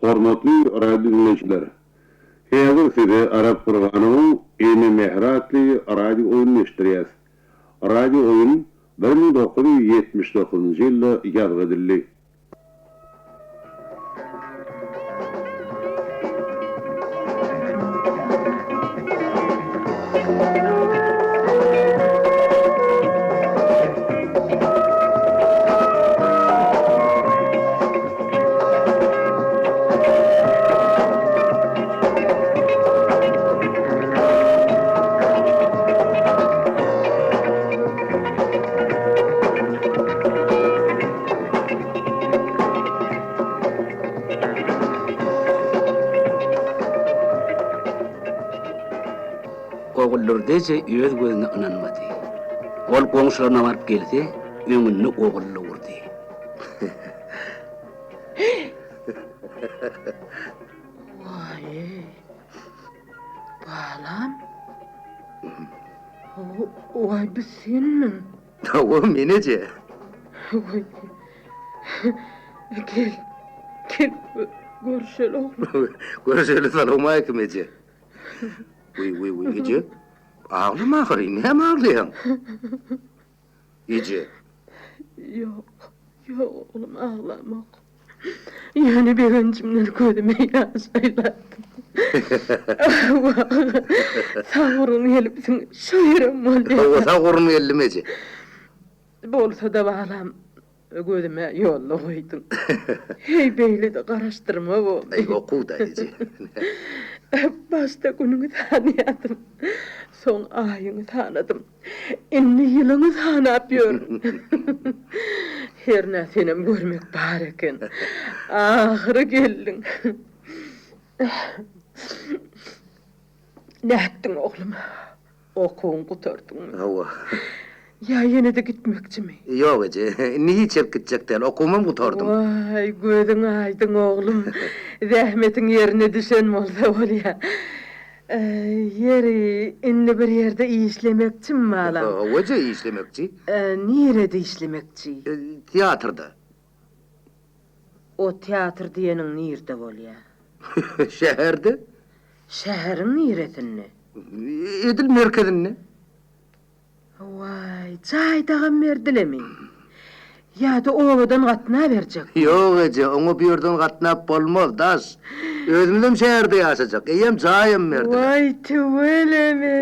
Hormatly radio diňleýjiler! Häzir size Arap Gurganowyň Ene mähri atly radio oýnuny eşitdirýäs. Radio oýun 1979-njy ýylda ýazgy edildi. Oguldurdy eje öz gözüne ynanmady. Ol goňşularyna baryp gelse, öňünde oguly durdy. Waý, balam. Waý, bu senmiň? Hawa, men eje. Waý. Gel, gel, görüşeli oglum. Görüşeli, salowmaleýkim eje. Wiý, wiý, wiý, eje. Aglama ahyry, näme aglaýaň? Eje. Ýok, ýok oglum, aglamok. Ýöne begenjimden gözüme ýaş aýladym. Wah, sag urun gelipsiň, şo ýerem bolýar. Hawa, sag urun geldim, eje. Bolsa-da balam, Gözüme ýolda goýduň. Heý, beýle-de garaşdyrma boldy. Aý, okuw-da, eje. Başda günüňi sanaýardym. Soň aýyňy sanadym. Indi ýylyňy sanap ýörün. Hernä senem görmek bar eken. Ahyry geldiň. Nätdiň, oglum? Okuwyňy gutardyňmy? Hawa. Ýa ýene-de gitmekçimi? Ýok, eje. Indi hiç ýerik gitjek däl. Okuwymam gutardym. Waý, gözüň aýdyň, oglum. Zähmetiň ýerine düşen bolsa bolýa. Ýeri, indi bir ýerde işlemekçimi, balam? Hawa, eje, işlemekçi. Nirede işlemekçi? Teatrda. O teatr diýeniň nirde bolýa? Şäherde. Şäheriň niresinde? Edil merkezinde. Waý, jaý dagam berdilemi? Ýa-da obadan gatnaberjekmi? Ýok eje, oňa bu ýerden gatnap bolmaz, daş. Özümizem şäherde ýaşajak. Eýýäm jaýam berdiler. Waý, tüweleme!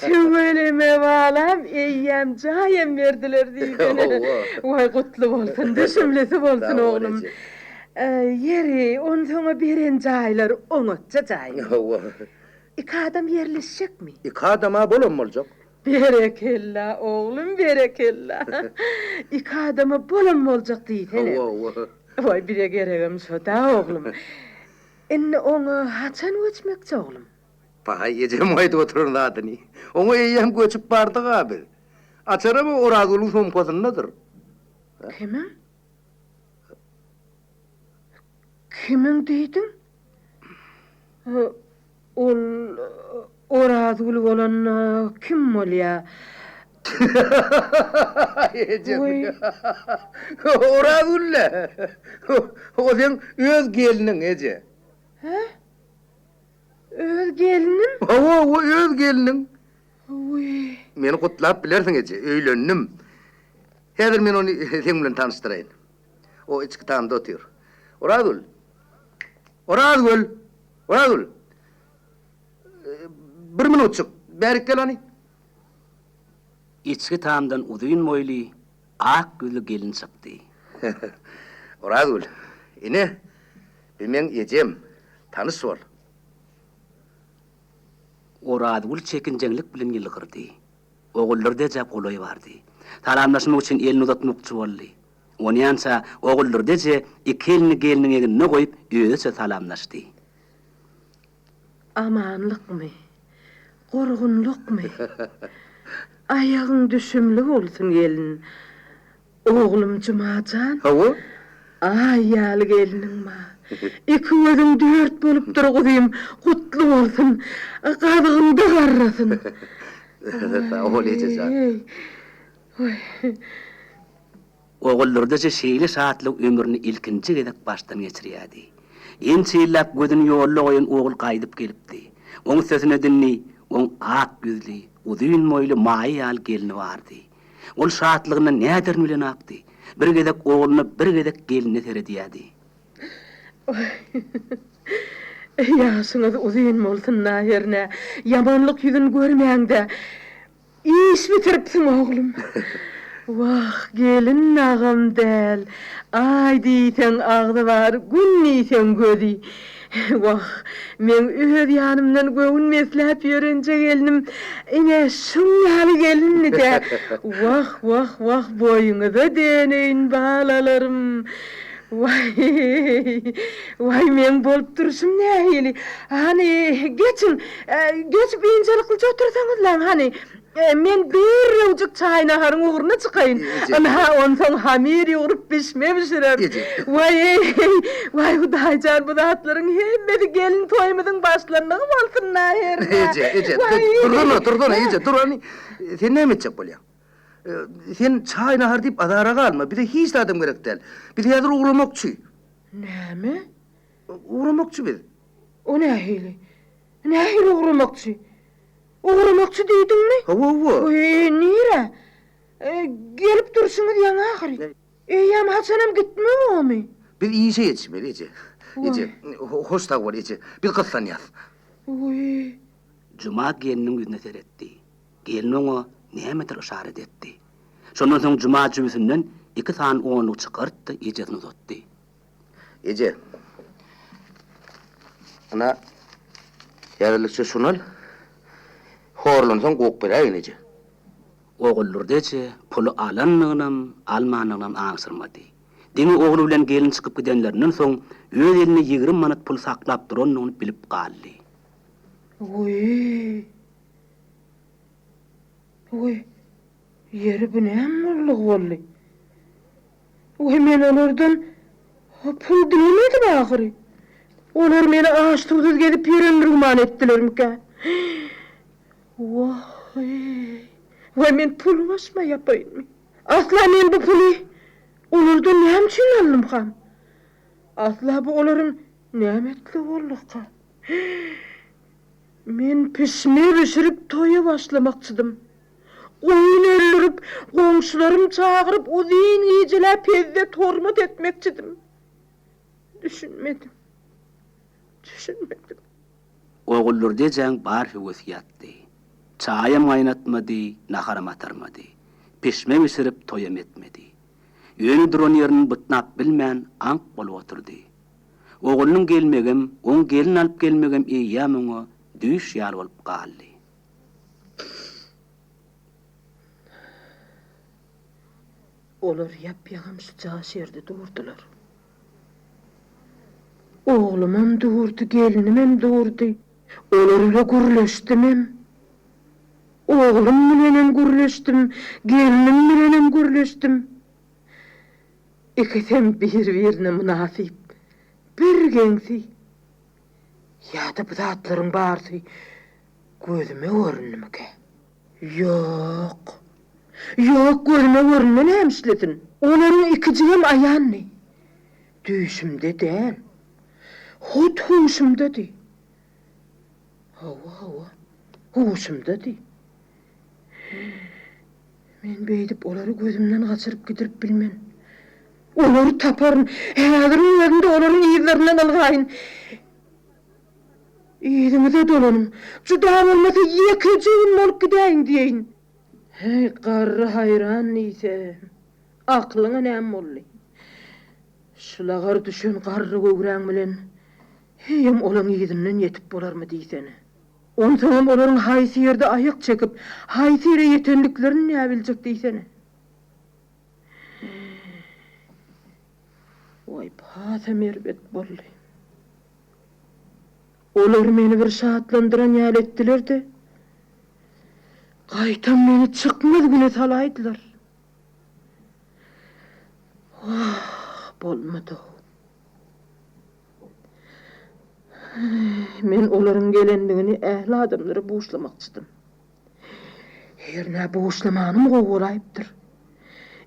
Tüweleme, balam, eýýäm jaýam berdiler diýsene. Hawa. Waý, gutly bolsun, düşümlisi bolsun, Sag bol, oglum. eje. Ýeri, onsoň-a beren jaýlary oňatja jaý. Hawa. Iki adam ýerleşjekmi? Iki adam-a bolam boljak. Berekella, oglum, berekella. Iki adama bolam boljak diýsene. Hawa, hawa. Waý, bize geregem şo-da, oglum. Indi oňa haçan göçmekçi, oglum? Paý, ejem aýdyp oturan zadyny. Oňa eýýäm göçüp bardyk-a biz. Açaram Orazgülüň sumkasyndadyr. Kimiň? Kimiň diýdiň? Ol Orazgül bolanda kim bolýa? Ejem. Orazgül-le. O seň öz gelniň, eje. Hä? Öz gelnim? Hawa, hawa, öz gelniň. Wiý. Meni gutlap bilersiň, eje, öýlendim. Häzir men ony seň bilen tanyşdyraýyn. O içki tamda otyr. Orazgül! Orazgül! Orazgül! Bir minutjyk, bärik gel hany. Içki tamdan uzyn boýly, ak ýüzli gelin çykdy. Orazgül, ine, bi meň ejem. Tanyş bol. Orazgül çekinjeňlik bilen ýylgyrdy. Oguldurdy eje golaý bardy. Salamlaşmak üçin elini uzatmakçy boldy. Onýança Oguldurdy eje iki elini gelniň egnine goýup, özüçe salamlaşdy. Amanlykmy, gurgunlykmy? Aýagyň düşümli bolsun, gelin. Oglum Jumajan. Hawa. Aý ýaly gelniň bar. Iki gözüň dört bolupdyr guzym, gutly bolsun. Gazygyňda garrasyn. Sag bol eje jan. Waý. Oguldurdy eje şeýle şatlygy ömründe ilkinji gezek başdan geçirýärdi. Ençe ýyllap gözüni ýolda goýan ogul gaýdyp gelipdi. Oň üstesine indi oň ak ýüzli, uzyn boýly maýa ýaly gelni bardy. Ol şatlygyndan näderini bilenokdy. Bir gezek ogluna, bir gezek gelnine seredýärdi. Ýaşyňyz uzyn bolsun-da hernä, ýamanlyk ýüzüni görmäň-dä. Iş bitiripsiň oglum. Wah, gelin agam däl. Aý diýseň agzy bar, gün diýseň gözi. Wah, meň öz ýanymdan göwün besläp ýörenje gelnim, ine, şuň ýaly gelindi-dä. Wah, wah, wah, boýuňyza döneýin, balalarym. Waý, waý, meň bolup durşum nähili? Hany, geçiň, geçip ynjalyklyja otursaňyzlaň, hany. Men derrewjik çaý-naharyň ugruna çykaýyn. Ynha, onsoň hamyr ýugrup bişme bişirerin. Waý-eý, waý, Hudaý jan, bu zatlaryň hemmesi gelin toýumyzyň başlanlygy bolsun-da hernä. Eje, eje, dursana, dursana, eje, dur, hany. Sen näme etjek bolýaň? Sen çaý-nahar diýip azara galma, bize hiç zadam gerek däl. Biz häzir ugramakçy. Näme? Ugramakçy biz. O nähili? Nähili ugramakçy? Ugramakçy diýdiňmi? Hawa, hawa. Eý, nirä? Gelip durşuňyz ýaňy ahyry. Eýýäm haçanam gitmek omy? Biz işe ýetişmeli, eje. Eje, hoş sag bol, eje. Biz gyssanýas. Wiý. Juma gelniň ýüzüne seretdi. Gelin oňa nämedir yşarat etdi. Şondan soň Juma jübüsinden iki sany onluk çykartdy, ejesine uzatdy. Eje, ana, häzirlikçe şuny al. Horlansaň gok beräýgin, eje. Oguldurdy eje puly alandygynam, almandygynam aňşyrmady. Diňe ogly bilen gelin çykyp gidenlerinden soň öz elinde 20 manat pul saklap durandygyny bilip galdy. Wiý! Wiý, ýeri bu näme boldugy boldy? Wiý, men olardan pul dilemedim ahyry. Olar meni aç-suwsuz gezip ýörendir güman etdilermikä? Wah-eý! Wiý, men puly başyma ýapaýynmy? Asla men bu puly olardan näme üçin aldymkam? Asla bu olaryň näme etligi bolduka? Men pişme bişirip toýa başlamakçydym. Goýun öldürip, goňşularym çagyryp uzyn gijeläp hezzet-hormat etmekçidim. Düşünmedim. Düşünmedim. Oguldurdy ejäň bar höwesi ýatdy. Çaýam gaýnatmady, naharam atarmady. Pişme bişirip toýam etmedi. Ýöne duran ýerini bytnap bilmän aňk bolup oturdy. Oglunyň gelmegem, oň gelin alyp gelmegem eýýäm oňa düýş ýaly bolup galdy. Olar ýap-ýaňam şu jaş ýerde durdular. Oglumam durdy, gelnimem durdy. Olar bile gürleşdimem. Oglum bilenem gürleşdim, gelnim bilenem gürleşdim. Ikisem bir-birine mynasyp, birgeňsi. Ýa-da bu zatlaryň barysy gözüme göründimikä? Ýok. Ýok, gözüme görünme näme işlesin? Olaryň ikijigem aýandy. Düýşümde däl. Hut huşumdady. Hawa, hawa, huşumdady. Men beýdip olary gözümden gaçyryp gidirip bilmen. Olary taparyn, häziriň özünde olaryň yzlaryndan ylgaýyn. Yzyňyza dolanyň, juda bolmasa ýekeje gün bolup gidäýiň diýeýin. Häý, garry haýran diýse, aklyňa näme boldy? Şu lagar düşen garry göwräň bilen heýem olaň yzyndan ýetip bolarmy diýsene. Onsoňam olaryň haýsy ýerde aýak çekip, haýsy ýere ýetenliklerini näbiljek diýsene. Waý, hasam erbet boldy. Olar meni bir şatlandyran ýaly etdiler-de, gaýtam meni çykmaz güne salaýdylar. Wah, bolmady-ow. Men olaryň gelendigini ähli adamlara buşlamakçydym. Hernä buşlamanym gowy bolaýypdyr.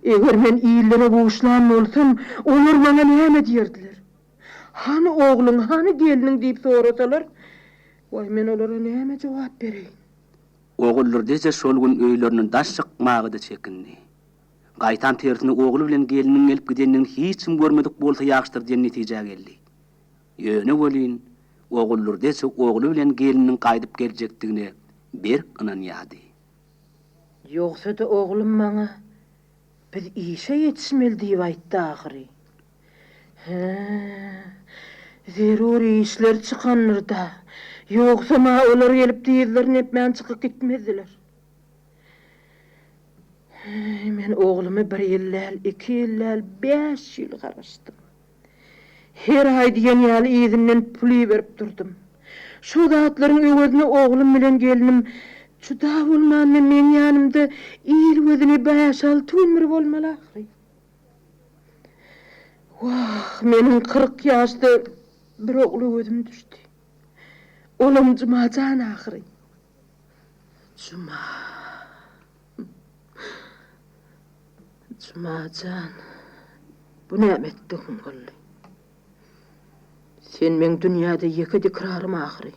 Eger men illere buşlan bolsam, olar maňa näme diýerdiler? Hany ogluň, hany gelniň diýip sorasalar, waý, men olara näme jogap bereýin? Oguldurdy eje şol gün öýlerinden daş çykmaga-da çekindi. Gaýtam tersine ogly bilen gelniniň gelip gidendigini hiç kim görmedik bolsa ýagşydyr diýen netijä geldi. Ýöne welin, Oguldurdy eje ogly bilen gelniniň gaýdyp geljekdigine berk ynanýardy. Ýogsa-da oglum maňa Biz işe ýetişmeli diýip aýtdy ahyry. Hä, zerur işleri çykandyr-da. Ýogsam-a olar gelip dyzlaryny epmän çykyp gitmezdiler. Heý, men oglumy bir ýyl däl, iki ýyl däl, bäş ýyl garaşdym. Her aý diýen ýaly yzyndan pul iberip durdum. Şo zatlaryň öwezine oglum bilen gelnim juda bolmanda meň ýanymda il gözüne bäş-alty gün bir bolmaly ahyry. Wah, meniň 40 ýaşda bir ogla gözüm düşdi. Olam Jumajan ahyry. Juma. Jumajan, bu näme etdigiň boldy? Sen meň dünýäde ýeke dikrarym ahyry.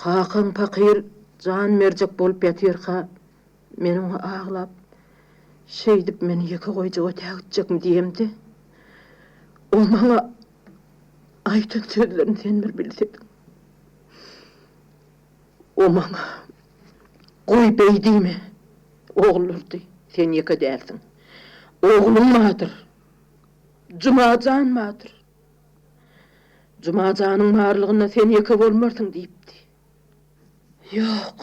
Kakaň pakyr jan berjek bolup ýatyrka, men oňa aglap, şeýdip meni ýeke goýjak ötägitjekmi diýemde, o maňa aýdan sözlerini sen bir bilsediň. O maňa, Goý, beý diýme, Oguldurdy, sen ýeke dälsiň. Ogluň bardyr. Juma jan bardyr. Juma janyň barlygynda sen ýeke bolmarsyň diýipdi. Ýok.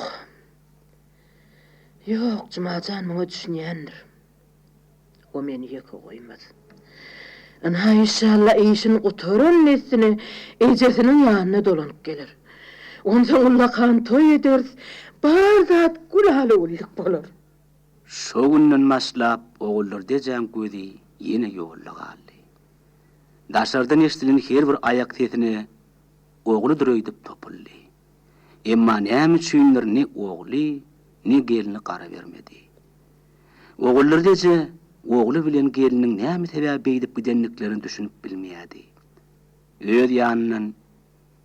Ýok, Juma jan muňa düşünýändir. O meni ýeke goýmaz. Ynha, işşalla işini gutaran dessine ejesiniň ýanyna dolanyp geler. Onsoň ullakan toý ederis, bar zat gülala-güllük bolar. Şo günden başlap Oguldurdy ejäň gözi ýene ýolda galdy. Daşardan eşidilen her bir aýak sesine ogludyr öýdüp topuldy. Emma näme üçindir ne ogly, ne gelni gara bermedi. Oguldurdy eje ogly bilen gelniniň näme sebäbe beýdip gidendiklerine düşünip bilmeýärdi. Öz ýanyndan,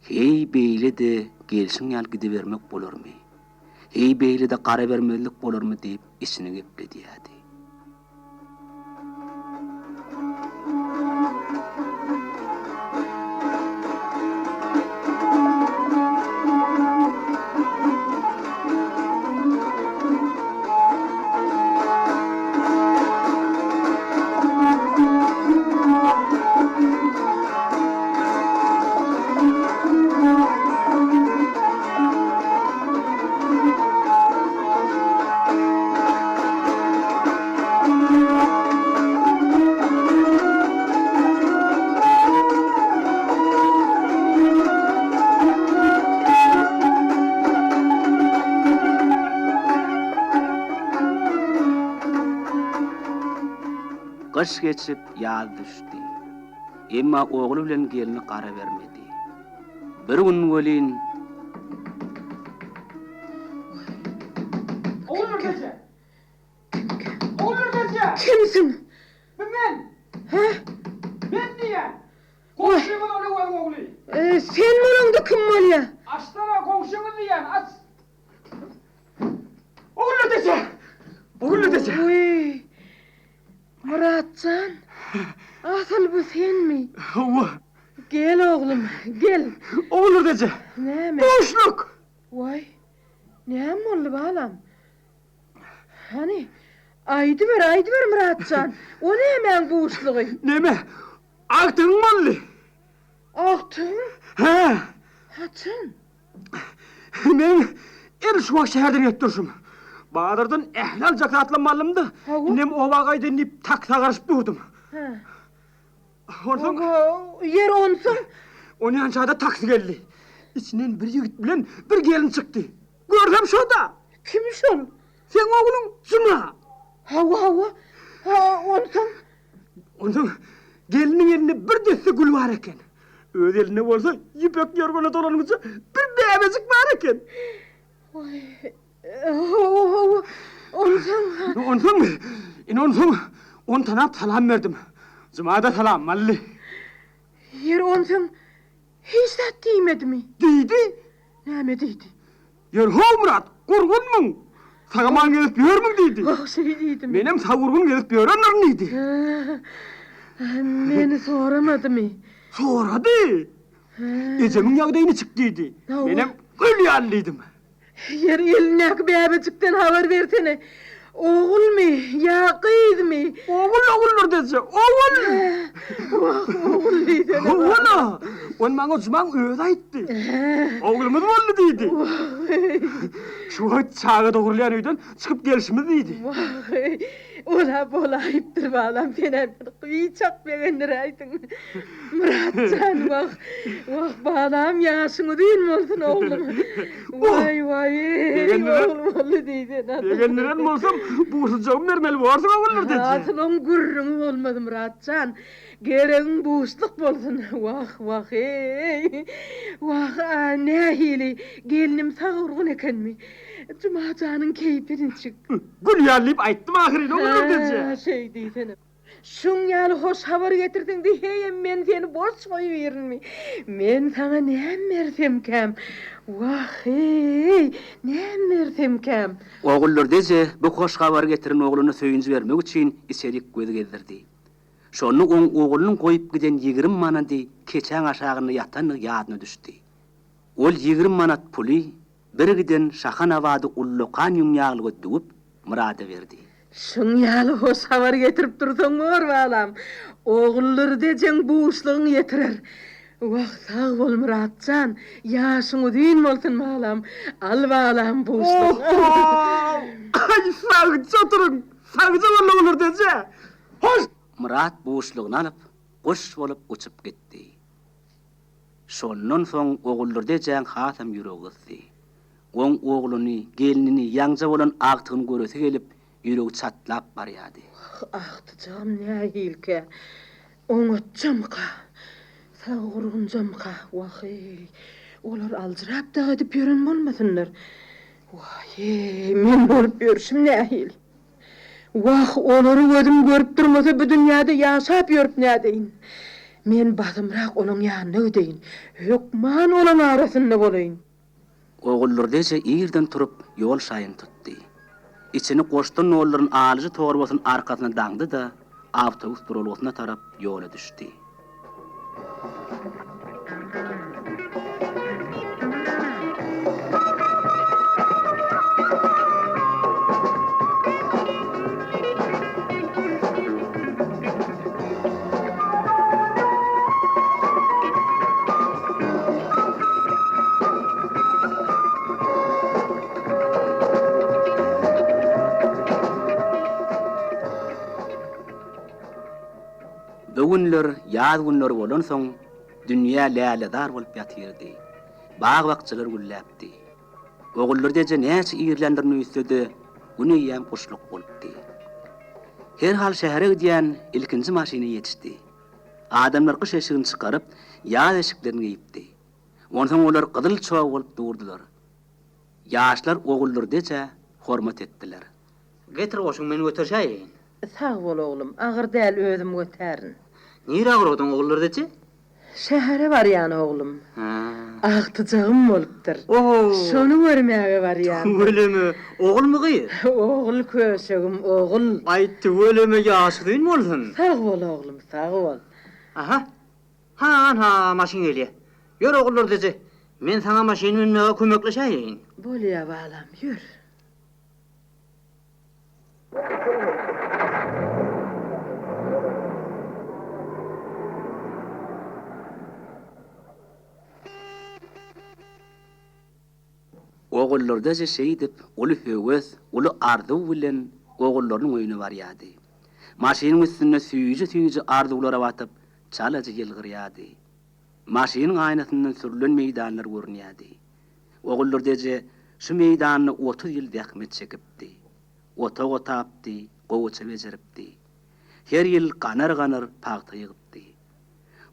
Heý, beýle-de gelşiň ýaly gidibermek bolarmy? Heý, beýle-de gara bermezlik bolarmy diýip içini gepledýärdi. Gyş geçip, ýaz düşdi. Emma ogly bilen gelni gara bermedi. Bir gün welin. Ogulnur eje! Ogulnur eje! Kimsiň? Bu men! Hä? Men diýýän! Goňşyňyz ol Öweziň ogly. Sen bolaňda kim bolýa? Açsana, goňşyňyz diýýän, aç! Ogulnur eje! Ogulnur eje! Wiý, Myrat jan, asyl bu senmi? Hawa. Gel oglum, gel. Ogulnur eje! Näme? Buşluk! Waý, näme boldy balam? Hany, aýdyber, aýdyber Myrat jan, o nämäň buşlugy? Neme, agtygyň boldy. Agtygyň? Hä. Haçan? Meň edil şu wagt şäherden gelip durşum. Bazardan ähli aljak zatlarymy aldym-da, indem oba gaýdaýyn diýip taksa garaşyp durdum. Hä. Onsoň? Ýeri onsoň? Onýança-da taksi geldi. Içinden bir ýigit bilen bir gelin çykdy. Görsem şo-da! Kim şol? Seň ogluň Juma. Hawa, hawa. Ha, onsoň? Onsoň gelniň elinde bir desse gül bar eken. Öz elinde bolsa ýüpek ýorgana dolangyja bir bäbejik bar eken. Waý, hawa, hawa. Onsoň? Onsoňmy? Ine onsoň ony tanap salam berdim. Juma-da salamymy aldy. Ýeri onsoň hiç zat diýmedimi? Diýdi. Näme diýdi? Ýör how Myrat, gurgunmyň? Sag-aman gezip ýörmüň diýdi. Wah, şeý diýdimi? Menem sag-gurgun gezip ýörendirin diýdi. Meni soramadymy? Sorady. Ejemiň ýagdaýy niçik diýdi. Menem gül ýaly diýdim. Ýeri elindäki bäbejikden habar bersene. Ogulmy ýa gyzmy? Ogul, oguldyr deje, ogul! Wah, ogul diýsene. Hawa-la, ony maňa Jumaň özi aýtdy. Oglumyz boldy diýdi. Şu wagt çaga dogrulýan öýden çykyp gelşimiz diýdi. Wah, ol-a bolaýypdyr balam, sen-ä meni biçak begendiräýdiň. Myrat jan, wah, wah, balam, ýaşyň uzyn bolsun, oglum. Waý, waý, ogul boldy diýsene. Begendiren bolsam, buşlujagymy bermeli borsuň, Oguldurdy eje. Asyl oň gürrüňi bolmaz, Myrat jan. Geregiň buşluk bolsun. Wah, wah-eý. Wah, a, nähili, gelnim sag-gurgun ekenmi? Juma janyň keýpi niçik? Gül ýaly diýip aýtdym ahyryn, Oguldurdy eje. Hä, şeý diýsene. Şuň ýaly hoş habar getirdiň diý, heýem men seni boş goýbirinmi? Men saňa näme bersemkäm? Wah-eý, näme bersemkäm? Oguldurdy eje bu hoş habary getiren ogluna söýünji bermek üçin içerik göz gezdirdi. Şonda oň oglunyň goýup giden 20 manady keçäň aşagynda ýatandygy ýadyna düşdi. Ol 20 manat puly birgiden Şahanabady ullakan ýüň ýaglyga düwüp, Myrada berdi. Şuň ýaly hoş habar getirip dursaň bor, balam. Oguldurdy ejeň buşlugyň ýetirer. Wah, sag bol, Myrat jan. Ýaşyň uzyn bolsun, balam. Al, balam, buşlugyňy al. Oho! Aý, sagja oturyň! Sagja bol, Oguldurdy eje! Hoş! Myrat buşlugyny alyp, guş bolup uçup gitdi. Şondan soň Oguldurdy ejäň hasam ýüregi gysdy. Oň ogluny, gelnini, ýaňja bolan agtygyny göresi gelip, ýüregi çatlap barýardy. Wah, agtyjagym nähilikä? Oňatjamyka? Sag-gurgunjamyka? Wah-eý, olar aljyrap dagy edip ýören bolmasynlar? Waý-eý, men bolup ýörşüm nähili? Wah, olary gözüm görüp durmasa bu dünýäde ýaşap ýörüp nädeýin? Men basymrak olaň ýanyna gideýin. Hökman olaň arasynda bolaýyn. Oguldurdy eje irden turup, ýol şaýyny tutdy. Içini goşdan dolduran alyjy torbasyny arkasyna daňdy-da, awtobus duralgasyna tarap ýola düşdi. Bu günler ýaz günleri bolansoň, dünýä lälezar bolup ýatyrdy. Bag-bakjalar gülläpdi. Oguldurdy eje näçe irländirin öýtse-de, gün eýýäm guşluk bolupdy. Herhal şähere gidýän ilkinji maşyna ýetişdi. Adamlar gyş eşigini çykaryp, ýaz eşiklerini geýipdi. Onsoň olar gyzyl çog bolup durdular. Ýaşlar Oguldurdy ejä hormat etdiler. Getir goşuňy men göterşäýeýin. Sag bol oglum, agyr däl özüm götärin. Nirä ugradyň Oguldurdy eje? Şähere barýan oglum. Agtyjagym bolupdyr. Oho! Şony görmäge barýan. Tüweleme, ogulmy gyz? Ogul köşegim, ogul. Aý tüweleme ýaşy uzyn bolsun. Sag bol oglum, sag bol. Aha. Ha-ha, maşyn gelýä. Ýör Oguldurdy eje, men saňa maşyn münmäge kömekleşäýeýin. Bolýa balam, ýör. Oguldurdy eje şeýdip, uly höwes, uly arzuw bilen ogullarynyň öýüne barýardy. Maşynyň üstünde süýji-süýji arzuwlara batyp, çalaja ýylgyrýardy. Maşynyň aýnasyndan sürlen meýdanlar görünýärdi. Oguldurdy eje şu meýdanda 30 ýyl zähmet çekipdi. Otag otapdy, gowaça bejeripdi. Her ýyl ganar-ganar pagta ýygypdy.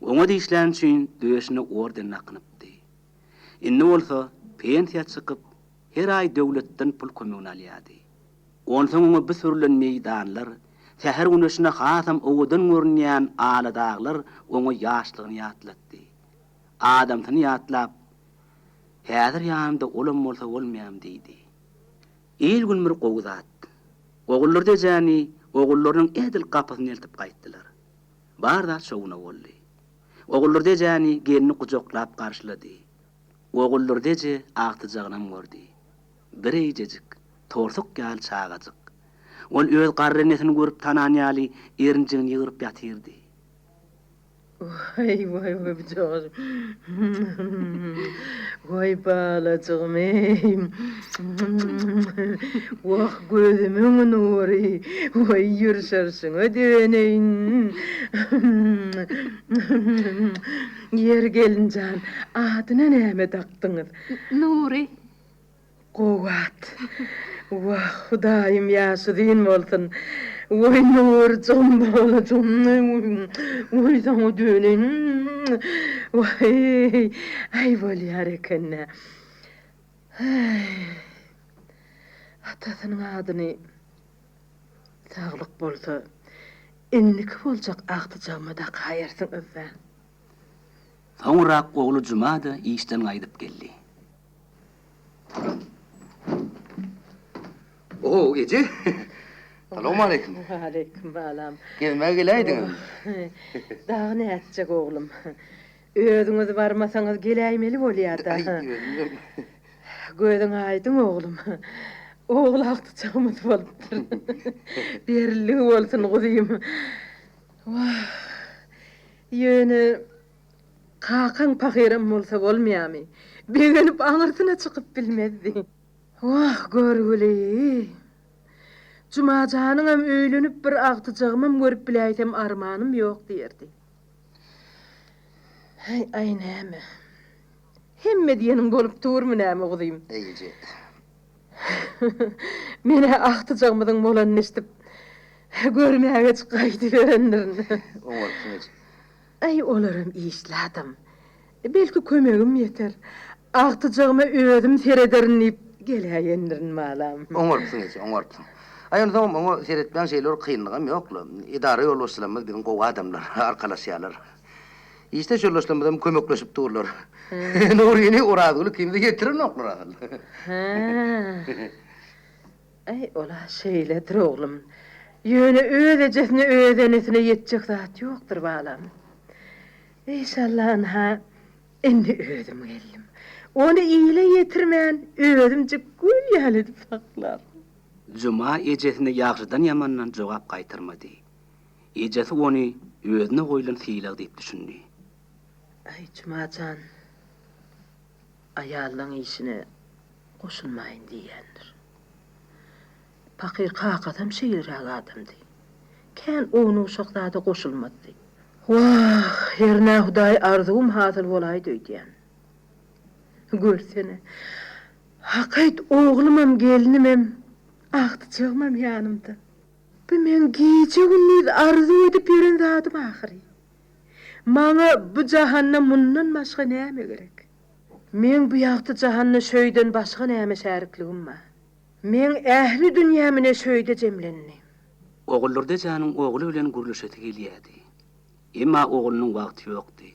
Oňat işläni üçin döşüne orden dakynypdy. Indi bolsa pensiýa çykyp, her aý döwletden pul kömegini alýardy. Onsoň oňa bu sürlen meýdanlar, säher güneşine hasam owadan görünýän ala daglar oňa ýaşlygyny ýatlatdy. Adamsyny ýatlap, Häzir ýanymda olam bolsa bolmaýam diýdi. Il-gün bir gowy zat. Oguldurdy ejäni ogullarynyň edil gapysyna eltip gaýtdylar. Bar zat şowuna boldy. Oguldurdy ejäni gelni gujaklap garşylady. Oguldurdy eje agtyjagynam gördi. Bireýjejik, torsuk ýaly çagajyk. Ol öz garry enesini görüp tanan ýaly erinjigini ýygryp ýatyrdy. Waý, waý, waý, bujagaz. Waý, balajygym, eý. Wah, gözümiň nury. Waý, ýyrşarşyňa döneýin. Ýeri, gelin jan, adyna näme dakdyňyz? Nury. Gowy at. Wah, Hudaýym ýaşy uzyn bolsun. Waý, Nurjygym, balajygym, waý, saňa döneýin. Waý, aý, bolýar eken-dä. Häý, atasynyň adyny saglyk bolsa, indiki boljak agtyjagyma dakaýarsyňyz-da. Soňrak ogly Juma-da işden gaýdyp geldi. Oho, eje. Salowmaleýkim. Waleýkim balam. Gezmäge geläýdiňizmi? Dagy nätjek oglum. Özüňiz barmasaňyz geläýmeli bolýa-da. Gözüň aýdyň oglum. Ogul agtyjagymyz bolupdyr. Berilligi bolsun guzym. Wah. Ýöne Kakaň pahyram bolsa bolmaýamy? Begenip aňyrsyna çykyp bilmezdi. Wah, görgüli! Juma janyňam öýlenip bir agtyjagymam görüp biläýsem armanym ýok diýerdi. Häý, aý näme? Hemme diýeniň bolup durmy näme guzym? Eý, eje. Men-ä agtyjagymyzyň bolanyny eşidip, görmägeçik gaýdyberendirin. Oňarypsyň, eje. Äý, olaram işli adam. Belki kömegim ýeter. Agtyjagyma özüm serederin diýip geläýendirin balam. Oňarypsyň eje, oňarypsyň. Aý, onsoňam oňa seretmäň şeýle bir kynlygam ýok-la. Edara ýolbaşçylarymyz biziň gowy adamlar, arkalaşýarlar. Işdeş ýoldaşlarymyzam kömekleşip durlar. Nuryny Orazgül ikimizi ýetirenoklar asyl. Hä. Äý, ol-a şeýledir, oglum. Ýöne öz ejesine, öz enesine ýetjek zat ýokdur, balam. Enşalla, ynha, indi özüm geldim. Ony ile ýetirmän, özümjik gül ýaly edip saklaryn. Juma ejesine ýagşydan-ýamandan jogap gaýtarmady. Ejesi ony özüne goýlan sylag diýip düşündi. Äý, Juma jan, aýallaň işine goşulmaýyn diýýändir. Pakyr kakasam şeýleräk adamdy. Kän ownuk-uşak zada goşulmazdy. Wah, hernä Hudaý arzuwym hasyl bolaýdy öýdýän. Görsene, hakyt oglumam, gelnimem, agtyjagymam ýanymda. Bu meň gije-gündiz arzuw edip ýören zadym ahyry. Maňa bu jahanda mundan başga näme gerek? Meň bu ýagty jahanda şöýden başga näme şärikligim bar? Meň ähli dünýäm ine şöýde jemlendi. Oguldurdy ejäniň ogly bilen gürleşesi gelýärdi. Emma oglunyň wagty ýokdy.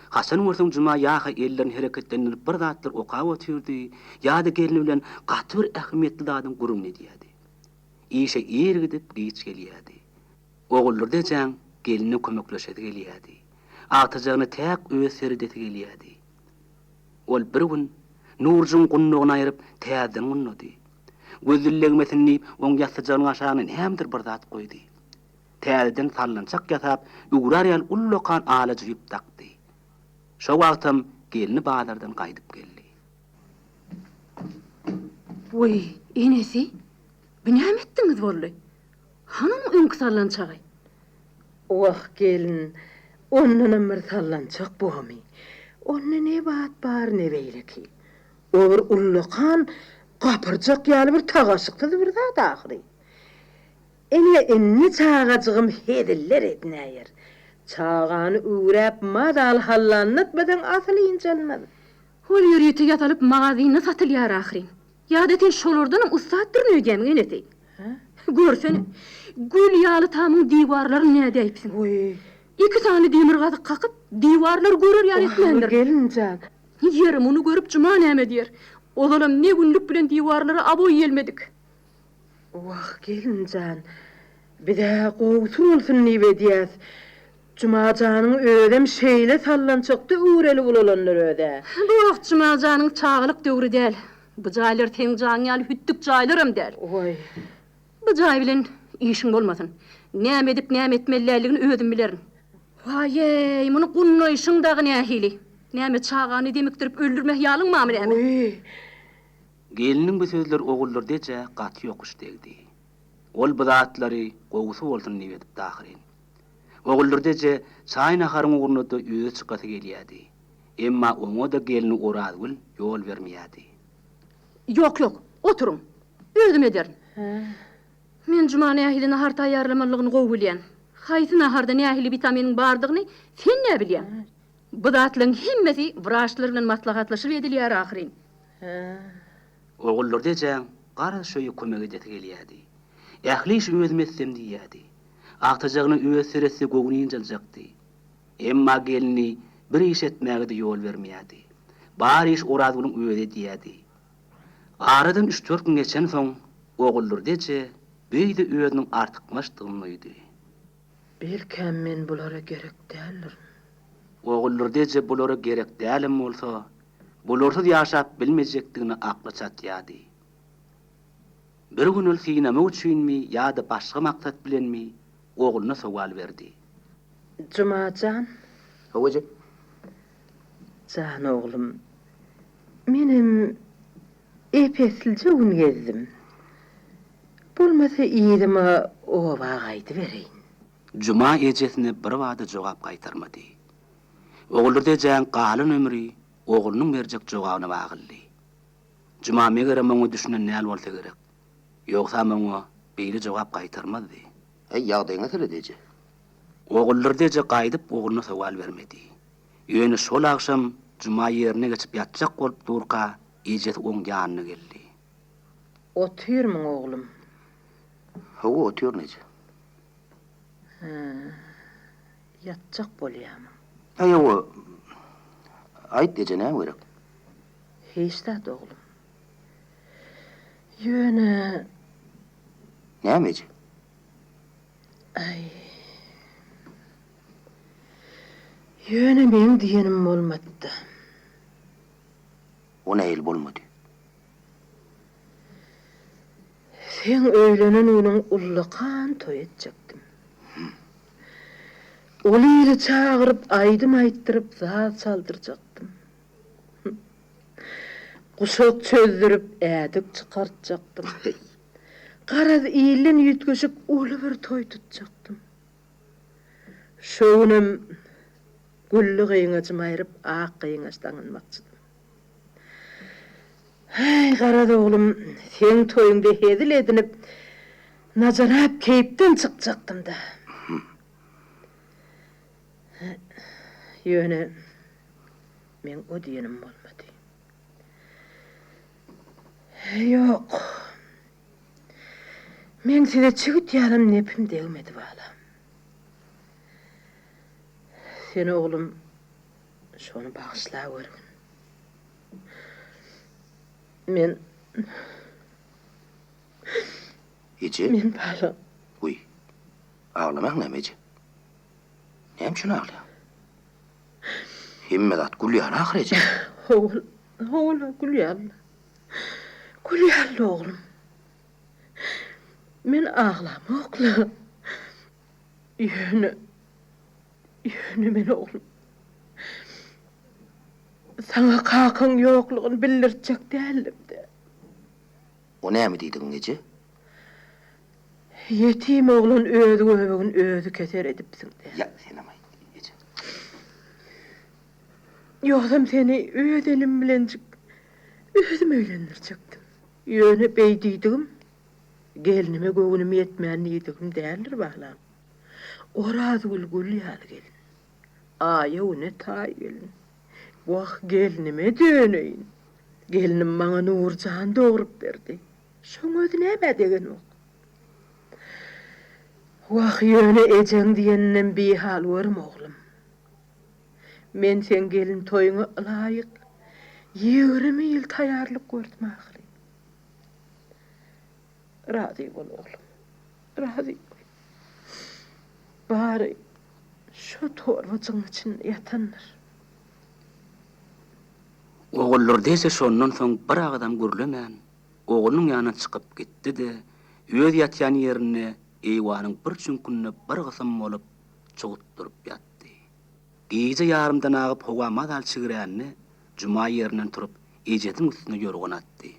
Haçan görseň Juma ýa-ha ellerini hereketlendirip bir zatlar okap otyrdy, ýa-da gelni bilen gaty bir ähmiýetli zadyň gürrüňini edýärdi. Işe ir gidip, giç gelýärdi. Oguldurdy ejäň gelnine kömekleşesi gelýärdi. Agtyjagyna täk öz seredesi gelýärdi. Ol bir gün Nurjygyň gundagyny aýryp, täzeden gundady. Göz dillegmesin diýip, oň ýassyjagynyň aşagyna nämedir bir zat goýdy. Täzeden sallançak ýasap, üwrär ýaly ullakan alaja ýüp dakdy. Şo wagtam gelni bazardan gaýdyp geldi. Wiý, enesi, bu näme etdiňiz boldy? Hany onuň öňki sallançagy? Wah, gelin, ondanam bir sallançak bormy? Onda ne bat bar, ne beýleki. O bir ullakan gapyrjak ýaly bir tagaşyksyz bir zat ahyry. Ine, indi çagajygym heziller edinäýer. Çagany üwräp mazaly hallanlatmasaň asyl ynjalmaz. Ol ýörite ýasalyp magazynda satylýar ahyryn. Ýa-da sen şolardanam ussatdyryn öýdýämiň enesi? Hä? Görsene, gül ýaly tamyň diwarlaryny nädäýipsiň? Wiý. Iki sany demir gazyk kakyp, diwarlary görer ýaly etmändir. Wah, gelin jan. Ýeri, muny görüp Juma näme diýer? Ozalam ne günlük bilen diwarlara aboý ýelmedik. Wah, gelin jan, biz-ä gowusy bolsun diýip edýäs. Juma janyň özem şeýle sallançakda üwrelip ulalandyr öz-ä. Bu wagt Juma janyň çagalyk döwri däl. Bu jaýlar seň jaň ýaly hütdük jaýlaram däl. Waý. Bu jaý bilen işiň bolmasyn. Näme edip, näme etmeli däldigini özüm bilerin. Waý-eý, muny gunnaýşyň dagy nähili? Näme, çagany demikdirip öldürme hyýalyň barmy näme? Wiý. Gelniň bu sözleri Oguldurdy ejä gaty ýokuş degdi. Ol bu zatlary gowusy bolsun diýip edipdi ahyryn. Oguldurdy eje çaý-naharyň ugruna-da özi çykasy gelýärdi. Emma oňa-da gelni Orazgül ýol bermeýärdi. Ýok, ýok, oturyň. Özüm ederin. Men Juma nähili nahar taýýarlamalydygyny gowy bilýän. Haýsy naharda nähili witaminiň bardygyny sen nä bilýäň? Bu zatlaryň hemmesi wraçlar bilen maslahatlaşyp edilýär ahyryn. Oguldurdy ejäň garaz şoýa kömek edesi gelýärdi. Ähli işi özüm etsem diýýärdi. Agtyjagyna özi seretse göwni ynjaljakdy. Emma gelni bir iş etmäge-de ýol bermeýärdi. Bar iş Orazgülüň özi edýärdi. Aradan üç-dört gün geçensoň, Oguldurdy eje beýle özüniň artykmaçdygyny duýdy. Belkäm men bulara gerek däldirin. Oguldurdy eje bulara gerek dälem bolsa, bularsyz ýaşap bilmejekdigine akly çatýardy. Bir gün ol synamak üçinmi ýa-da başga maksat bilenmi, ogluna sowal berdi. Juma jan. Hawa eje. Jan oglum, menem ep-eslije gün gezdim. Bolmasa yzyma oba gaýdybereýin. Juma ejesine birbada jogap gaýtarmady. Oguldurdy ejäň galan ömri oglunyň berjek jogabyna baglydy. Juma megerem oňa düşünen däl bolsa gerek. Ýogsam oňa beýle jogap gaýtarmazdy. Äý, ýagdaýyňa seret, eje. Oguldurdy eje gaýdyp ogluna sowal bermedi. Ýöne şol agşam Juma ýerine geçip ýatjak bolup durka, ejesi oň ýanyna geldi. Otyrmyň, oglum? Hawa, otyryn, eje. Hä, ýatjak bolýamyň? Äý, hawa. Aýt, eje, näme gerek? Hiç zat, oglum. Ýöne. Näme, eje? Aý. Ýöne meň diýenim bolmady-da. O nähili bolmady? Seň öýlenen günüň ullakan toý etjekdim. Ol ili çagyryp, aýdym aýtdyryp, saz çaldyrjakdym. Guşak çözdürip, ädik çykartjakdym. Garaz, ilden üýtgeşik uly bir toý tutjakdym. Şo günem gülli gyňajymy aýryp, ak gyňaç daňynmakçydym. Häý, garaz, oglum, seň toýuňda hezil edinip, najarap keýpden çykjakdym-da. Ýöne meň o diýenim bolmady. Ýok. Meň size çigit ýalam nepim degmedi, balam. Sen, oglum, şony bagyşlaweriň. Men. Eje. Men, balam. Wiý, aglamaň näme, eje? Näme üçin aglaýaň? Hemme zat gül ýaly ahyry, eje. Howul, howul, gül ýaly. Gül ýaly oglum. Men aglamok-la. Ýöne, ýöne men oglum, saňa kakaň ýoklugyny bildirtjek däldim-dä. O näme diýdigiň, eje? Ýetim oglan öz göbegini özi keser edipsiň-dä. Ýa, senem aýt, eje. Ýogsam seni öz elim bilenjik özüm öýlendirjekdim. Ýöne beý diýdigim, gelnime göwnüm ýetmän diýdigim däldir, balam. Orazgül gül ýaly gelin. Aýa-güne taý gelin. Wah, gelnime döneýin. Gelnim maňa Nurjan dogrup berdi. Şoň özi nämä degenok. Wah, ýöne ejeň diýeninden bihal görme, oglum. Men seň gelin toýuňa ylaýyk 20 ýyl taýýarlyk gördüm ahyryn. Razy bol, oglum, razy bol. Bary şo torbajygyň içinde ýatandyr. Oguldurdy eje şondan soň bir agyzam gürlemän, oglunyň ýanyna çykyp gitdi-de, öz ýatýan ýerinde eýwanyň bir çüňkünde bir gysym bolup, çugutdyryp ýatdy. Gije ýarymdan agyp howa mazaly çigrände, Juma ýerinden turup, ejesiniň üstüne ýorgan atdy.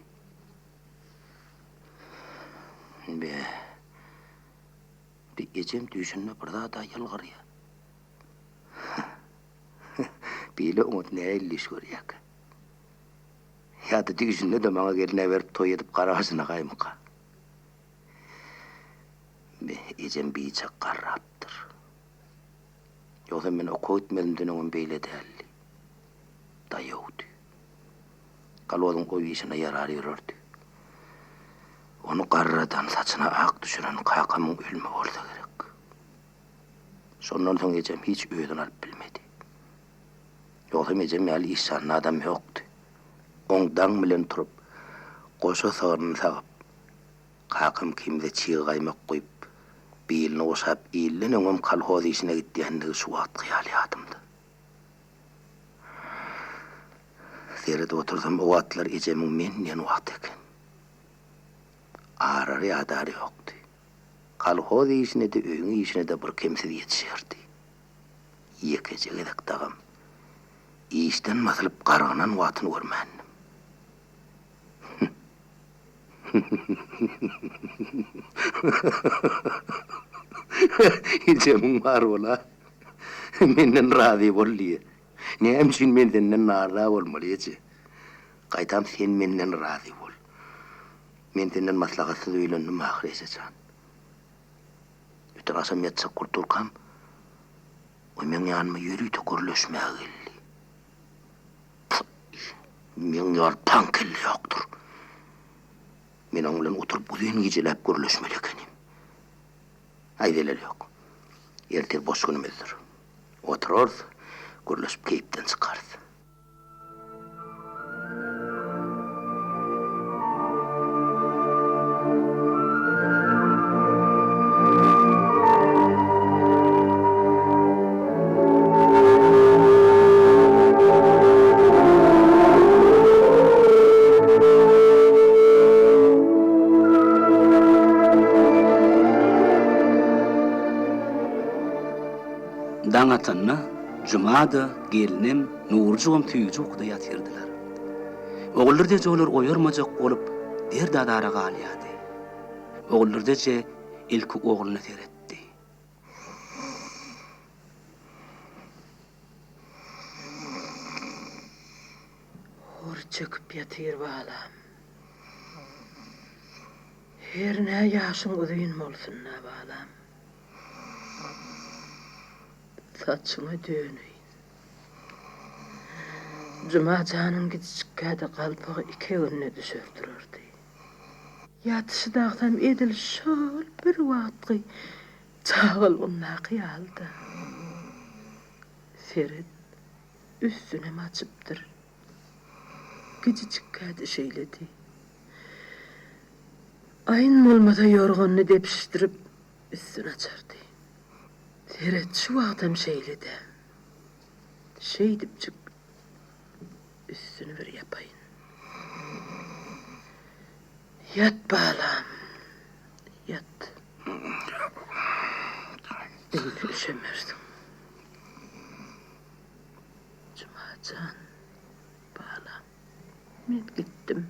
Be, bi ejem düýşünde bir zad-a ýylgyrýar. Beýle oňat nähili düýş görýärkä? Ýa-da düýşünde-de maňa gelin äberip toý edip garaşyna gaýmyka? Be, ejem biçak garrapdyr. Ýogsam men okuwa gitmezimden öňem beýle däldi. Daýawdy. Kolhozyň gowy işine ýarar ýörerdi. Ony garradan, saçyna ak düşüren kakamyň ölümi bolsa gerek. Şondan soň ejem hiç özüni alyp bilmedi. Ýogsam ejem ýaly işjanly adam ýokdy. Oň daň bilen turup, goşa sygryny sagyp, kakam ikimize çig gaýmak guýup, bilini guşap ilden öňem kolhoz işine gidýändigi şu wagtky ýaly ýadymda. Seredip otursam o wagtlar ejemiň men diýen wagty eken. Arary-ýadary ýokdy. Kolhoz işine-de, öýüň işine-de birkemsiz ýetişerdi. Ýekeje gezek dagam işden basylyp gargynan wagtyny görmändim. Ejemiň bar bol-a. Menden razy bol diýýär. Näme üçin men senden naraza bolmaly, eje? Gaýtam sen menden razy bol. Men senden maslahatsyz öýlendim ahyry, eje jan. Öten agşam ýatjak bolup durkam, o meň ýanyma ýörite gürleşmäge geldi. Py, meň ýaly paňkelle ýokdur. Men oň bilen oturyp uzyn gijeläp gürleşmeli ekenim. Aý, zeleli ýok. Ertir boş günümizdir. Oturarys, gürleşip keýpden çykarys. Daň atanda Juma-da, gelnem, Nurjugam süýji ukuda ýatyrdylar. Oguldurdy eje olary oýarmajak bolup, derd-azara galýardy. Oguldurdy eje ilki ogluna seretdi. Hor çöküp ýatyr balam. Hernä ýaşyň uzyn bolsun-da, balam. Saçyňa döneýin. Juma janyň gijijikkä-de galpagy iki egnine düşer durardy. Ýatyşy dagsam edil şol bir wagtky çagalygyndaky ýaly-da. Seret, üstünem açypdyr. Gijijikkä-de şeýledi. Aýyn bolmasa ýorganyny depişdirip, üstüni açardy. Seret, şu wagtam şeýle-dä. Şeýdipjik üstüni bir ýapaýyn. Ýat, balam, ýat. Indi üşemersiň. Juma jan, balam, men gitdim.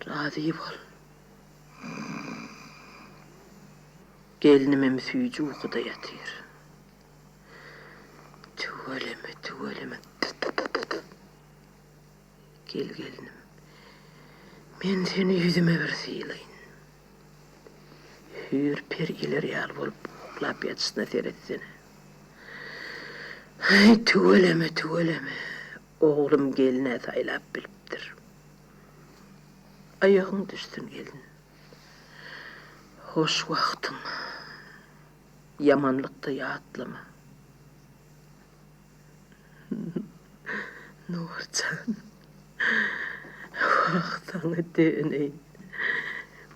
Razy bol. Gelnimem süýji ukuda ýatyr. Tüweleme, tüweleme. Gel gelnim. Men seni ýüzüme bir sylaýyn. Hüýr periler ýaly bolup uklap ýatyşyna seretsene. Häý, tüweleme, tüweleme. Oglum gelin-ä saýlap bilipdir. Aýagyň düşsün gelin. Hoş wagtyň ýamanlykda ýatlama. Nurjan, wah, saňa döneýin.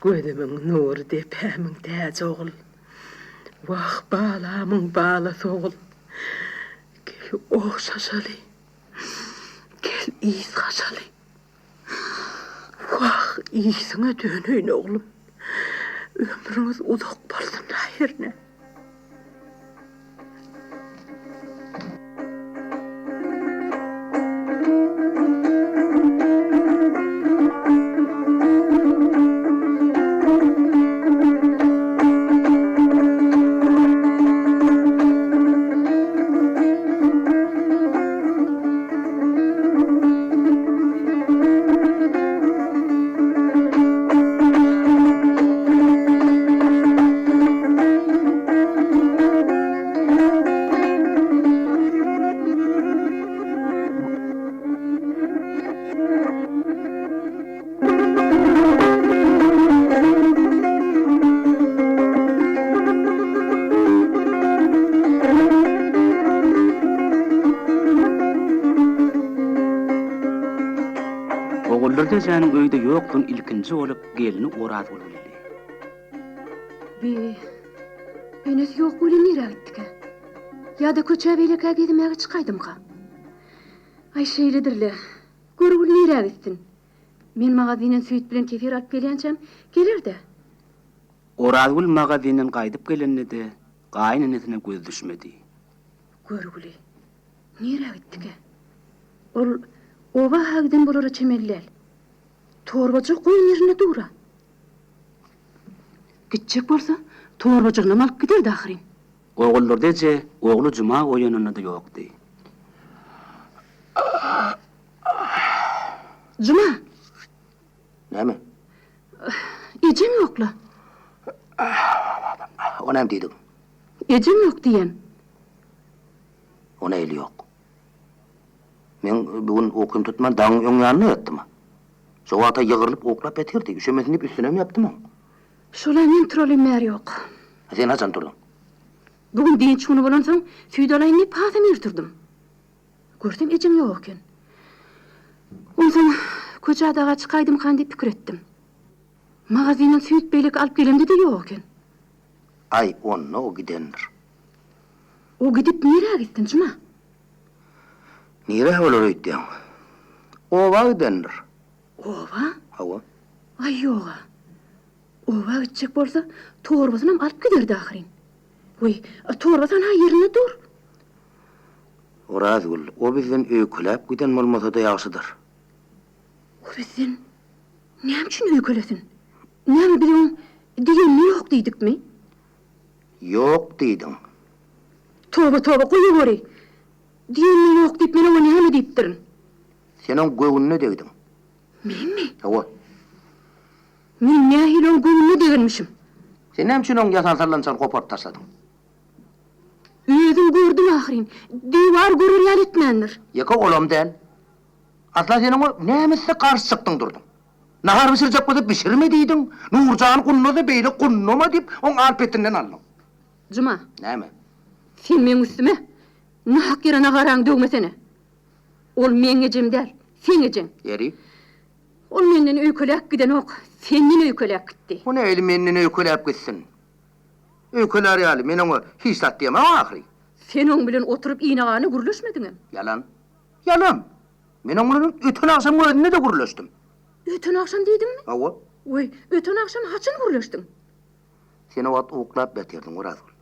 Gözümiň nury, depämiň täji ogul. Wah, balamyň balasy ogul. Gel ogşaşaly, gel ysgaşaly. Wah, ysyňa döneýin oglum. Ömrüňiz uzak bolsun-a hernä. Oguldurdy ejäniň öýde ýokdugyny ilkinji bolup gelni Orazgül bildi. Bi, enesi ýok welin nirä gitdikä? Ýa-da köçä beýlekä gezmäge çykaýdymyka? Aý, şeýledir-le. Görgül nirä gitsin? Men magazinden süýt bilen kefir alyp gelýänçäm, geler-dä. Orazgül magazinden gaýdyp gelende-de gaýynenesine göz düşmedi. Görgüli, nirä gitdikä? Ol oba-ha giden bolara çemeli däl. Torbajygy goýan ýerinde dur-a. Gitjek bolsa, torbajygynam alyp giderdi ahyryn. Oguldurdy eje ogly Juma oýananda-da ýokdy. Juma! Näme? Ejeň ýok-la. O näme diýdigiň? Ejeň ýok diýýän. O nähili ýok? Men bu gün ukym tutman daňyň öň ýanynda ýatdym-a. Şo wagta ýygrylyp uklap ýatyrdy. Üşemesin diýip üstünem ýapdym oň. Şol-a men turalym bäri ýok. Sen haçan turduň? Bu gün dynç güni bolansoň, süýt alaýyn diýip hasam ir turdum. Görsem ejeň ýok eken. Onsoň köçä daga çykaýdymkan diýip pikir etdim. Magazinden süýt beýleki alyp gelemde-de ýok eken. Aý, onda o gidendir. O gidip nirä gitsin, Juma? Nirä bolar öýtýäň? Oba gidendir. Oba? Hawa. Aý, ýog-a. Oba gitjek bolsa, torbasynam alyp giderdi ahyryn. Wiý, torbasy anha ýerinde dur. Orazgül, o bizden öýkeläp giden bolmasa-da ýagşydyr. O bizden näme üçin öýkelesin? Näme biz oň diýenine ýok diýdikmi? Ýok diýdiň. Toba, toba, goýaweri! Diýenine ýok diýip men oňa näme diýipdirin? Sen oň göwnüne degdiň. Menmi? Hawa. Men nähili oň göwnüne degenmişim? Sen näme üçin oň ýasan sallançagyny goparyp taşladyň? Özüň gördüň ahyryn, diwar görer ýaly etmändir. Ýeke olam däl. Asla sen oňa näme etse garşy çykdyň durduň. Nahar bişirjek bolsa bişirme diýdiň, Nurjany gundasa beýle gundama diýip, oň al-petinden aldyň. Juma. Näme? Sen meň üstüme nahak ýere nagaraňy döwmesene. Ol meň ejem däl, seň ejeň. Ýeri? Ol menden öýkeläp gidenok, senden öýkeläp gitdi. O nähili menden öýkeläp gitsin? Öýkelär ýaly, men oňa hiç zat diýemok ahyry. Sen oň bilen oturyp ine-gana gürleşmediňem. Ýalan. Ýalan! Men oň bilen öten agşamyň özünde-de gürleşdim. Öten agşam diýdiňmi? Hawa. Weý, öten agşam haçan gürleşdiň? Sen o wagt uklap ýatyrdyň, Orazgül.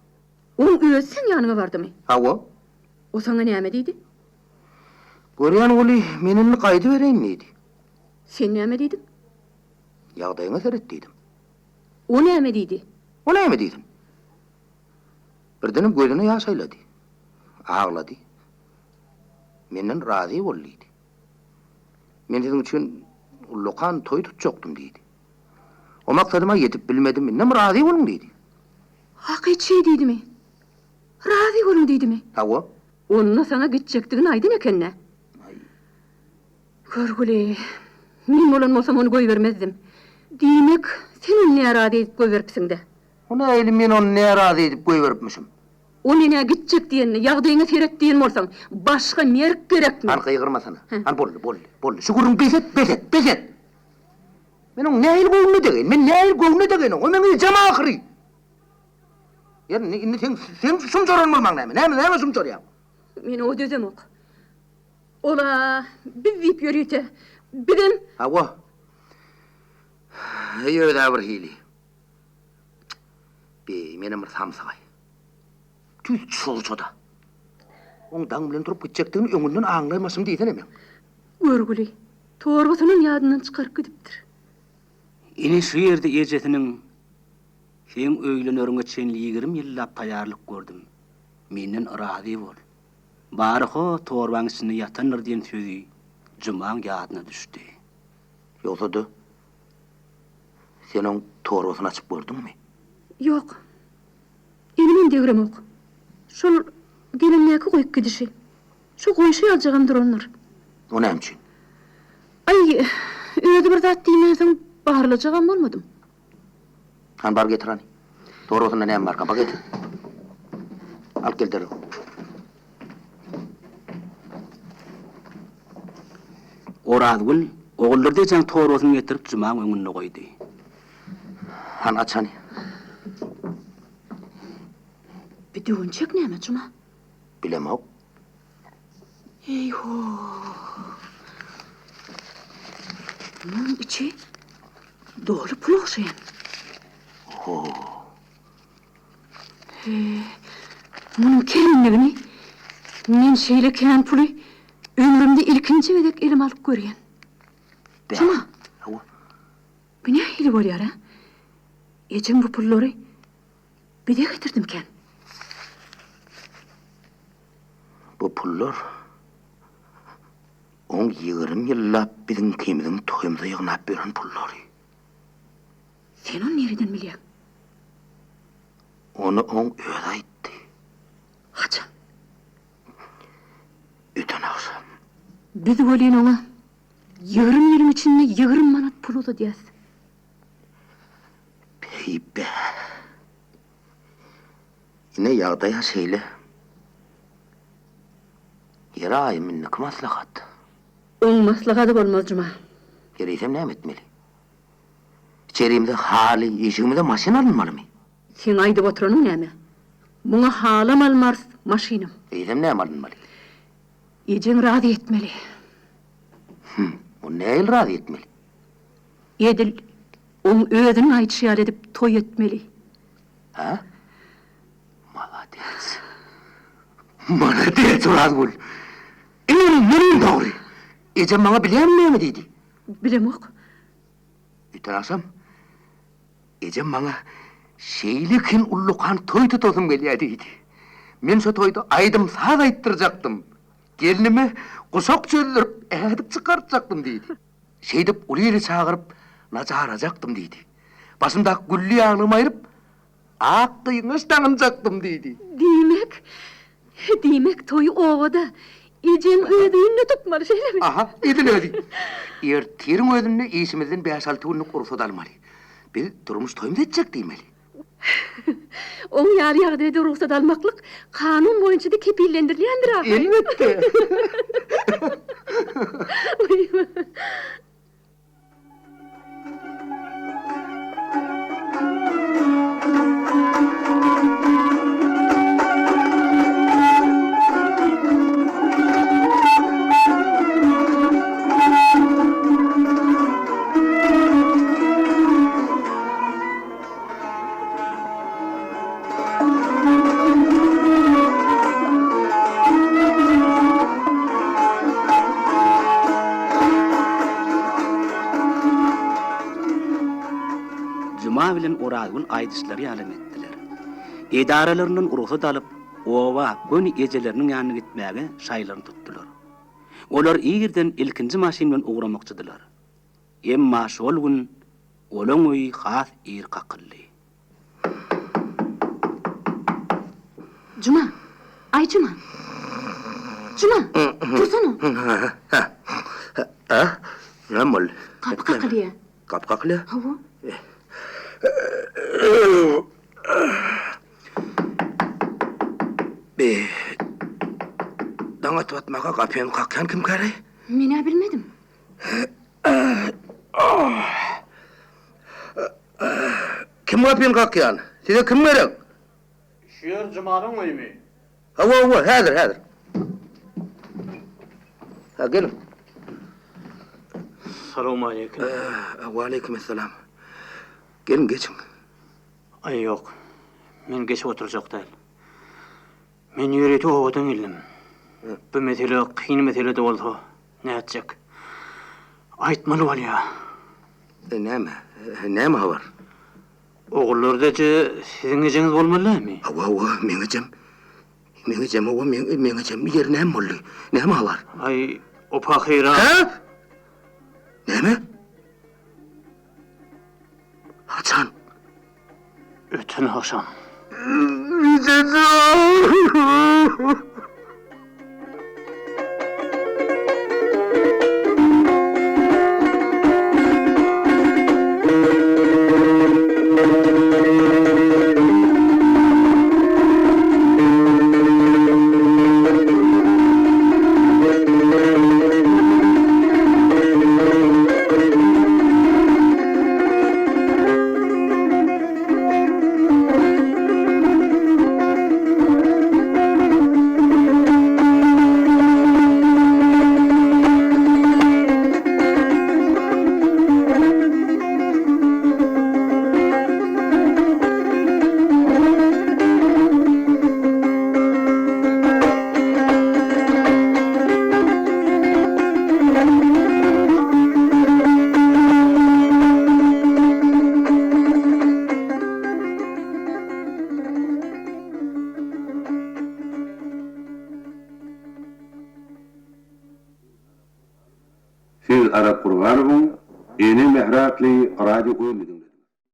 Oň özi seň ýanyňa bardymy? Hawa. O saňa näme diýdi? Görýän weli, men indi gaýdybereýin diýdi. Sen näme diýdiň? Ýagdaýyňa seret diýdim. O näme diýdi? O näme diýsin? Birdenem gözüne ýaş aýlady. Aglady. Menden razy bol diýdi. Men siziň üçin ullakan toý tutjakdym diýdi. O maksadyma ýetip bilmedim, indem razy boluň diýdi. Hakyt şeý diýdimi? Razy boluň diýdimi? Hawa. Onda saňa gitjekdigini aýdan eken-dä. Aý. Görgüli, men bolan bolsam ony goýbermezdim. Diýmek, sen ony närazy edip goýberipsiň-dä. O nähili men ony närazy edip goýberipmişim? O men-ä gitjek diýende, ýagdaýyňa seret diýen bolsaň, başga merk gerekmi? Hany gygyrmasana. Hany boldy, boldy, boldy. Şu gürrüňi bes et, bes et, bes et! Men oň nähili göwnüne degeýin? Men nähili göwnüne degeýin oň? O meň ejem ahyry! Ýeri, indi, indi seň, seň şumjaran bolmaň näme? Näme, näme şumjarýaň? Men oňa dözemok. Ol-a biz diýip ýörite. Bizem. Hawa. Heý, öz-ä bir hili. Beý, menem bir samsygaý. Tüýs çowça-da. Oň daň bilen turup gitjekdigini öňünden aňlaýmaşym diýsene meň. Görgüli, torbasynam ýadyndan çykaryp gidipdir. Ine şu ýerde ejesiniň, Seň öýleneriňe çenli 20 ýyllap taýýarlyk gördüm. Menden razy bol. Bary ho torbaň içinde ýatandyr diýen sözi Jumaň ýadyna düşdi. Ýogsa-da, sen oň torbasyny açyp gördüňmi? Ýok. Elimem degremok. Şol gelendäki goýup gidişi. Şo goýşy ýaljagam durandyr. O näme üçin? Aý, özi bir zat diýmänsoň barlajagam bolmadym. Hany bar getir hany. Torbasynda näme barka, bar getir. Alyp gel derrew. Orazgül Oguldurdy ejäň torbasyny getirip Jumaň öňünde goýdy. Hany aç hany. Bi düwünçek näme, Juma? Bilemok. Eý-ho! Munuň içi doly pul ogşaýan. Ho! He, munuň kelinligini men şeýle kän puly ömrümde ilkinji gezek elime alyp görýän. Juma! Hawa. Bu nähili bolýar-a? Ejem bu pullary bize getirdimikän? Bu pullar oň 20 ýyllap biziň ikimiziň toýumyza ýygnap ýören pullary. Sen ony nireden bilýäň? Ony oň özi aýtdy. Haçan? Öten agşam. Biz welin oňa 20 ýylyň içinde 20 manat pul uzadýas. Beý-be. Ine, ýagdaý-a şeýle. Ýeri aýym, indiki maslahat. Oň maslahady bolmaz, Juma. Ýeri, eýsem näme etmeli? Içerimize haly, işigimize maşyn alynmalymy? Seň aýdyp oturanyň näme? Muňa halam almarys, maşynam. Eýsem näme alynmaly? Ejeň razy etmeli. Hüm, ony nähili razy etmeli? Edil oň özüniň aýdyşy ýaly edip toý etmeli. Hä? Malades. Malades, Orazgül. Ine, neneň dogry. Ejem maňa bilýäňmi näme diýdi? Bilemok. Öten agşam ejem maňa şeýlekin ullakan toý tutasym gelýär diýdi. Men şo toýda aýdym-saz aýtdyrjakdym. Gelnime guşak çözdürip, ädik çykartjakdym diýdi. Şeýdip uly ili çagyryp, najarajakdym diýdi. Başymdaky gülli ýaglygymy aýryp, ak gyňaç daňynjakdym diýdi. Diýmek, diýmek toýy obada, ejeň öz öýünde tutmaly, şeýlemi? Aha, edil özi. Ertiriň özünde işimizden bäş-alty günlük rugsat almaly. Biz durmuş toýumyzy etjek diýmeli. Oň ýaly ýagdaýda rugsat almaklyk kanun boýunça-da kepillendirilýändir ahyry. Elbetde. Juma bilen Orazgül aýdyşlary ýalam etdiler. Edaralaryndan rugsat alyp, oba, göni ejeleriniň ýanyna gitmäge şaýlaryny tutdular. Olar irden ilkinji maşyn bilen ugramakçydylar. Emma şol gün olaň öýi has ir kakyldy. Juma! Aý, Juma! Juma! Tursana! Hä? Näme boldy? Gapy kakylýar. Gapy kakylýar? Hawa. Be, daň atyp atmaka gapyny kakýan kimkäre? Men-ä bilmedim. Kim gapyny kakýan? Size kim gerek? Şu ýer Jumalyň öýümi? Hawa, hawa, häzir, häzir. Ha, geliň. Salowmaleýkim. Waleýkim essalam. Geliň, geçiň. Aý, ýok. Men geçip oturjak däl. Men ýörite obadan geldim. Bu mesele kyn mesele-de bolsa, nätjek. Aýtmaly bolýa. Näme? Näme habar? Ogullurdy eje siziň ejeňiz bolmaly dälmi? Hawa, hawa, meň ejem. Meň ejem, hawa, meň, meň ejem. Ýeri näme boldy? Näme habar? Aý, o pahyra. Hä? Näme? Haçan? Öten agşam. Siz Arap Gurbanowyň Ene mähri atly radio oýnuny diňlediňiz.